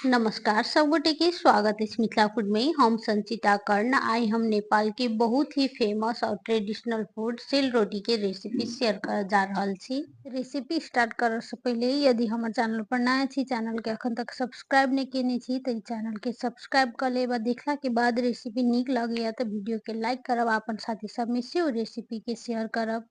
नमस्कार सब गोटे के स्वागत अछि मिथिला फूड में। हम संचिता कर्ण। आइ हम नेपाल के बहुत ही फेमस और ट्रेडिशनल फूड सेल रोटी के रेसिपी शेयर कर जा रहल छी। रेसिपी स्टार्ट करऽ से पहिले यदि हमर चैनल पर नया छी, चैनल के अखन तक सब्सक्राइब नहीं केने छी तऽ चैनल के सब्सक्राइब कर लेब। देखला के बाद रेसिपी नीक लगैया तऽ वीडियो के लाइक करब, अपन साथी सब में सेहो रेसिपी के शेयर करब।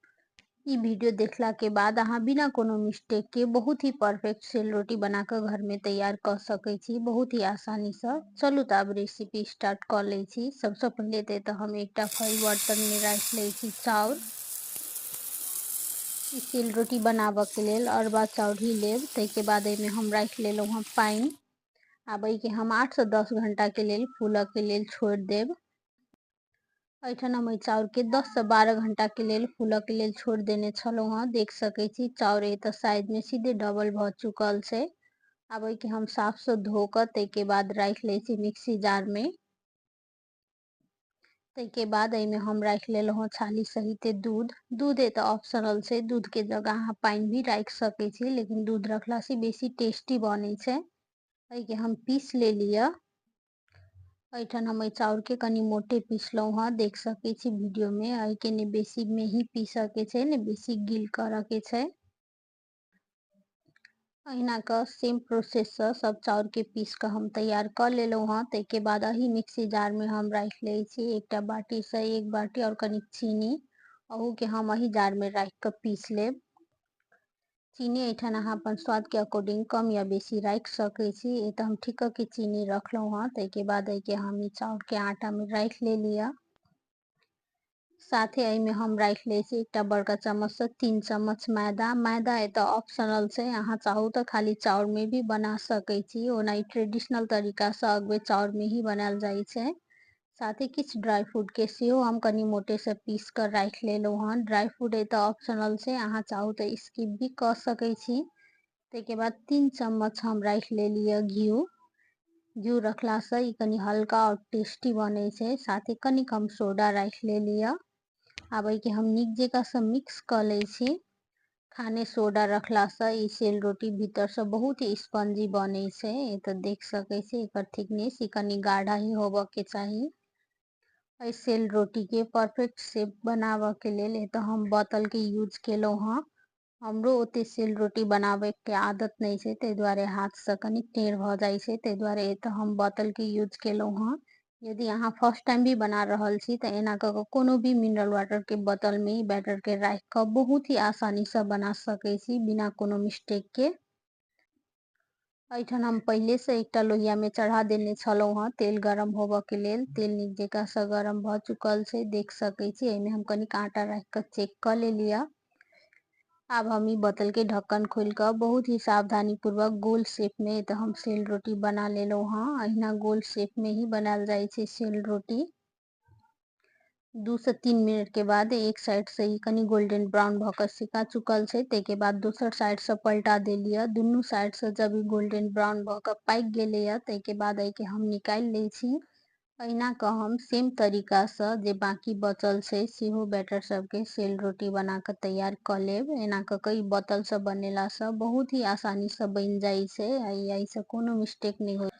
ई वीडियो देखला के बाद अहाँ बिना कोनो मिस्टेक के बहुत ही परफेक्ट सेल रोटी बना कऽ घर में तैयार कऽ सकै छी बहुत ही आसानी से। चलू तऽ आब रेसिपी स्टार्ट कऽ लै छी। सबसँ पहिले तऽ हम एकटा फ्राई बर्तन में राखि लै छी चाउर। ई सेल रोटी बनाबऽ के लेल अरबा चाउर ही लेब। ताहिके बाद एहिमे हम राखि लेलहुँ हँ पानि। आब एहिके हम 8 से 10 घंटा के लेल फूलऽ के लेल छोड़ि देब। एहिठाम हम एहि चाउरके 10 से 12 घंटा के लेल फूलऽ के लेल छोड़ि देने छलहुँ हँ। देख सकै छी चाउर एतऽ साइज में सीधे डबल भऽ चुकल छै। आब एहिके हम साफ से धो कऽ ताहिके बाद राखि लै छी मिक्सी जार में। ताहिके बाद एहिमे हम राखि लेलहुँ हँ छाली सहिते दूध। दूध एतऽ ऑप्शनल छै, दूध के जगह अहाँ पानि भी राखि सकै छी, लेकिन दूध रखला से बेसी टेस्टी बनै छै। एहिके हम पीस लेलियै। एहिठाम हम एहि चाउर के कनि मोटे पीसलहुँ हँ, देख सकै छी वीडियो में। एहिके ने बेसी मेही पीसऽ के छै ने बेसी गील करऽ के छै। अहिना कऽ सेम प्रोसेस से सब चाउर के पीस कऽ हम तैयार कऽ लेलहुँ हँ। ताहिके बाद एही मिक्सी जार में हम राखि लै छी एकटा बाटी से एक बाटी और कनि चीनी। अहू के हम एही जार में राखि कऽ पीस लेब। चीनी एहिठाम अहाँ अपन स्वाद के अकॉर्डिंग कम या बेसी राखि सकै छी। एतऽ हम ठीक के चीनी रखलहुँ हँ। ताहिके बाद एहिके हम ई चाउर के आटा में राखि लेलियै। साथे एहिमे हम राखि लै छी एकटा बड़का चम्मच से 3 चम्मच मैदा। मैदा एतऽ ऑप्शनल छै, अहाँ चाहू तऽ खाली चाउर में भी बना सकै छी। ओना ई ट्रेडिशनल तरीका से अगबे चाउर में ही बनायल जाइ छै। साथे किछु ड्राई फ्रूट के सेहो हम कनि मोटे से पीस कऽ राखि लेलहुँ हँ। ड्राई फ्रूट एतऽ ऑप्शनल छै, अहाँ चाहू तऽ स्किप भी कऽ सकै छी। ताहिके बाद 3 चम्मच हम राखि लेलियै घिउ। घिउ रखला से ई कनि हल्का और टेस्टी बनै छै। साथे कनि हम सोडा राखि लेलियै। आब एहिके हम नीक जकाँ से मिक्स कऽ लै छी। खाने सोडा रखला से ई सेल रोटी भीतर से बहुत ही स्पंजी बनै छै। एतऽ देख सकै छी एकर थिकनेस ई कनि गाढ़ा ही होबऽ के चाही। एहि सेल रोटी के परफेक्ट शेप बनाबऽ के लेल एतऽ हम बोतल के यूज केलहुँ हँ। हमरो ओते सेल रोटी बनाबे के आदत नहि छै, ताहि दुआरे हाथ से कनि टेढ़ भऽ जाइ छै, ताहि दुआरे एतऽ हम बोतल के यूज केलहुँ हँ। यदि अहाँ फर्स्ट टाइम भी बना रहल छी तऽ एना कऽ कऽ कोनो भी मिनरल वाटर के बोतल में ई बैटर के राखि कऽ बहुत ही आसानी से बना सकै छी बिना कोनो मिस्टेक के। एहिठाम हम पहिले से एकटा लोहिया में चढ़ा देने छलहुँ हँ तेल गरम होबऽ के लेल। तेल नीक जकाँ से गरम भऽ चुकल छै, देख सकै छी। एहिमे हम कनि आटा राखि कऽ चेक कऽ लेलियै। आब हम ई बोतल के ढक्कन खोलि कऽ बहुत ही सावधानी पूर्वक गोल शेप में एतऽ हम सेल रोटी बना लेलहुँ हँ। अहिना गोल शेप में ही बनायल जाइ छै सेल रोटी। 2 से 3 मिनट के बाद एक साइड से ई कनि गोल्डन ब्राउन भऽ कऽ सिका चुकल छै। ताहिके बाद दोसर साइड से पलटा देलियै। दुनू साइड से जब ई गोल्डन ब्राउन भऽ कऽ पाकि गेलैया ताहिके बाद एहिके हम निकालि लै छी। अहिना कऽ हम सेम तरीका से जे बाकी बचल छै सेहो बैटर सबके सेल रोटी बना कऽ तैयार कऽ लेब। एना कऽ कऽ ई बोतल से बनेला से बहुत ही आसानी से बनि जाइ छै आ एहिसँ कोनो मिस्टेक नहि होइ।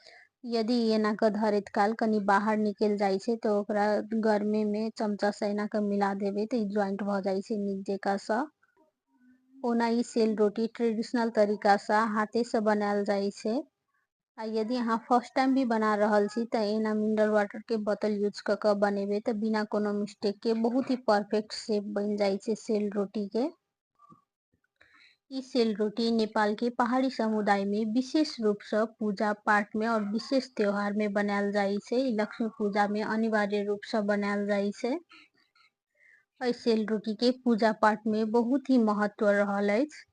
यदि एना कऽ धरैत काल कनि बाहर निकलि जाइ छै तऽ ओकरा गर्मी में चमचा से एना कऽ मिला देबै तऽ ई ज्वाइंट भऽ जाइ छै नीक जकाँ सँ। ओना ई सेल रोटी ट्रेडिशनल तरीका से हाथे से बनायल जाइ छै। आ यदि अहाँ फर्स्ट टाइम भी बना रहल छी तऽ एना मिनरल वाटर के बोतल यूज कऽ कऽ बनेबै तऽ बिना कोनो मिस्टेक के बहुत ही परफेक्ट शेप बनि जाइ छै सेल रोटी के। ई सेल रोटी नेपाल के पहाड़ी समुदाय में विशेष रूप से पूजा पाठ में और विशेष त्योहार में बनायल जाइ छै। ई लक्ष्मी पूजा में अनिवार्य रूप से बनायल जाइ छै। एहि सेल रोटी के पूजा पाठ में बहुत ही महत्व रहल अछि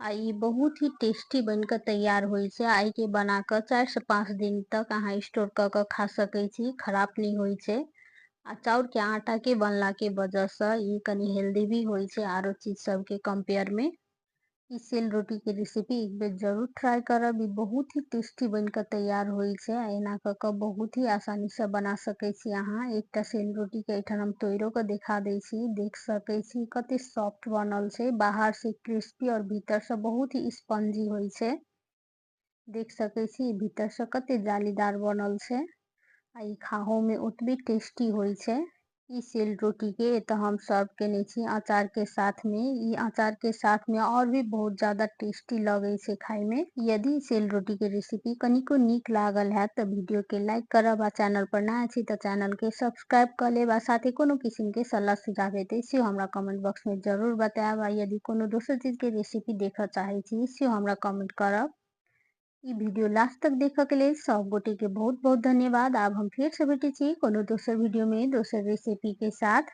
आ ई बहुत ही टेस्टी बनि कऽ तैयार होइ छै। आ एहिके बना कऽ 4 से 5 दिन तक अहाँ स्टोर कऽ कऽ खा सकै छी, खराब नहि होइ छै। आ चाउर के आटा के बनला के वजह से ई कनि हेल्दी भी होइ छै आरो चीज सबके कंपेयर में। ई सेल रोटी के रेसिपी एक बेर जरूर ट्राई करब। ई बहुत ही टेस्टी बनि कऽ तैयार होइ छै। आ एना कऽ कऽ बहुत ही आसानी से बना सकै छी अहाँ। एकटा सेल रोटी के एहिठाम हम तोड़ियो कऽ देखा दै छी, देख सकै छी कते सॉफ्ट बनल छै, बाहर से क्रिस्पी और भीतर से बहुत ही स्पंजी होइ छै। देख सकै छी, भीतरसँ कते जालीदार बनल छै आ ई खाहोमे ओतबे टेस्टी होइ छै। ई सेल रोटीके एतऽ हम सर्व केने छी अचारके साथमे। ई अचारके साथमे और भी बहुत ज्यादा टेस्टी लगै छै खाइमे। यदि सेल रोटीके रेसिपी कनिको नीक लागल हैत तऽ वीडियोके लाइक करब आ चैनल पर नया छी तऽ चैनलके सब्सक्राइब कऽ लेब आ साथे कोनो किसिमके सलाह सुझाव हेतै सेहो हमरा कमेंट बॉक्समे जरूर बतायब आ यदि कोनो दोसर चीजके रेसिपी देखऽ चाहै छी, सेहो हमरा कमेंट करब। ई वीडियो लास्ट तक देखऽ के लेल सब गोटे के बहुत बहुत धन्यवाद। आब हम फेर से भेटै छी कोनो दोसर वीडियो में दोसर रेसिपी के साथ।